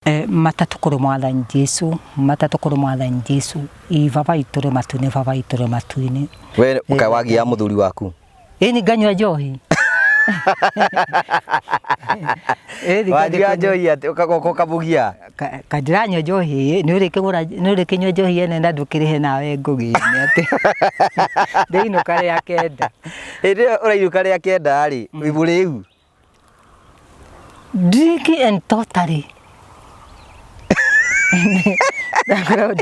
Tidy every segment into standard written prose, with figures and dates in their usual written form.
Matatũ kũrĩ mwathani Jesu, matatũ kũrĩ mwathani Jesu, ĩ baba witũ ũrĩ matu-inĩ, baba witũ ũrĩ matu-inĩ. We ũkae wagia mũthuri waku? Ĩni nganyua njohi. Ĩni Wanyua njohi atĩ ũkagoka ũkamũgia? Ka ndĩranyua njohi, nĩ ũrĩkĩgũra, nĩ ũrĩkĩnyua njohi ene na ndũkĩrĩhe nawe ngũgĩ-inĩ atĩ. Ndĩinũka rĩa kenda. Hĩndĩ ĩyo ũrainũka rĩa kenda rĩ, wĩ mũrĩu? Drinking and totally. Ndakoragwo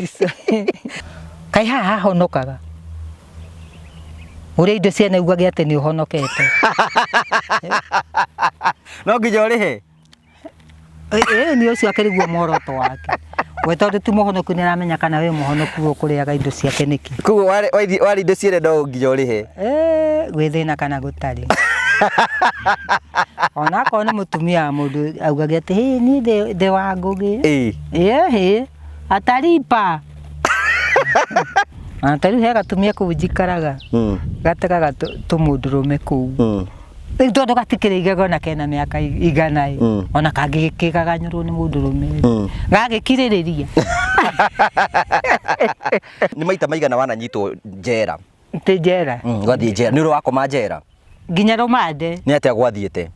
Kaĩ haha hahonokaga? Ũrĩa indo ciene ugage atĩ nĩ ũhonokete. No nginya ũrĩhe? Ĩĩ nĩ ũcio akĩrĩ guo muoroto wake. We tondũ ti mũhonoku nĩ aramenya kana wĩ mũhonoku ũkũrĩaga indo ciake nĩkĩ. Koguo warĩa indo ciene no nginya ũrĩhe? Gwĩ thĩna kana gũtarĩ. Ona akorwo nĩ mũtumia wa mũndũ augage atĩ hĩ niĩ ndĩ wa Ngũgĩ. Ĩĩ ataripa. Ona ta rĩu he gatumia kũu njikaraga gategaga tũmũndũrũme kũu. Rĩu tondũ gatikĩrĩ igego na kena mĩaka igana ĩ ona kangĩkĩgaganyũrwo nĩ mũndũrũme rĩ gagĩkirĩrĩria. Nĩ maita maigana wananyitwo njera? Ti njera. Ũgathiĩ njera. Nĩ ũrĩ wakoma njera? Nginya rũmande. Nĩ atĩa gwathiĩte?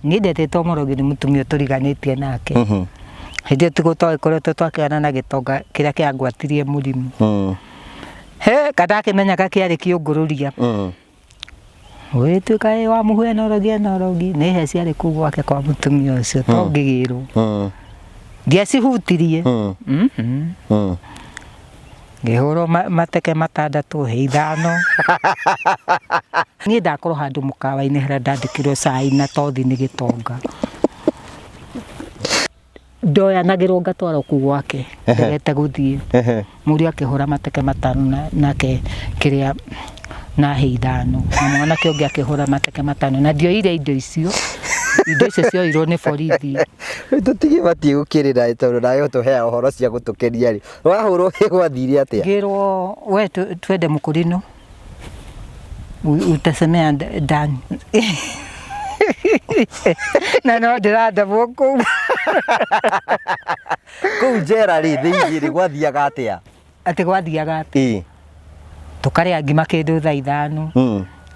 Niĩ ndetĩtwo mũrogi nĩ mũtumia tũriganĩtie nake. Hĩndĩ ĩyo tiguo twagĩkoretwo twakĩgana na gĩtonga kĩrĩa kĩangwatirie mũrimũ. He, kandakĩmenyaga kĩarĩ kĩũngũrũria. Ũgĩtuĩka ĩ wa mũhu ena ũrogi ena ũrogi, nĩ he ciarĩ kũu gwake kwa mũtumia ũcio to ngĩgĩrwo. Ndiacihutirie. Ngĩhũrwo mateke matandatũ, hĩ ithano. Niĩ ndakorwo handũ mũkawa-inĩ harĩa ndandĩkĩrwo cai na tothi nĩ gĩtonga. Ndoyanagĩrwo ngatwarwo kũu gwake ndegete gũthiĩ. Mũriũ akĩhũra mateke matano nake kĩrĩa na hĩ ithano na mwanake ũngĩ akĩhũra mateke matano na ndioire indo icio, indo icio cioirwo nĩ borithi. Rĩu tũtigĩbatiĩ gũkĩrĩra tondũ nawe ũtũheaga ũhoro cia gũtũkenia rĩ, wahũrwo hĩ gwathire atĩa? Ngĩrwo we twende mũkũrinũ utasemea ndani na no ndĩrandamwo kũu. Kũu njera rĩ thĩinĩ rĩ gwathiaga atĩa? Atĩ gwathiaga atĩa? Tũkarĩa ngima kĩndũ thaa ithano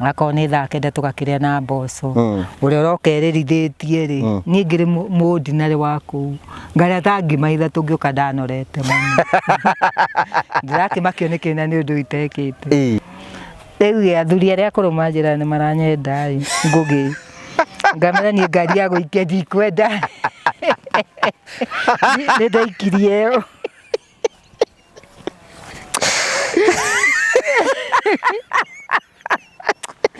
akorwo nĩ thaa kenda tũgakĩrĩa na mboco. Ũrĩa ũroka erĩrithĩtie rĩ, niĩ ngĩrĩ mũndinarĩ wa kũu, ngarĩa ta ngima ithatũ ngĩũka ndanorete mũno. Ndĩrakĩmakio nĩkĩ na nĩ ũndũ itekĩte. Rĩu athuri arĩa akũrũ manjĩraga nĩ maranyenda ĩ, ngũgĩ. Ngamera niĩ ngari ya gũikia ndikwenda. Nĩ ndaikirie ĩyo.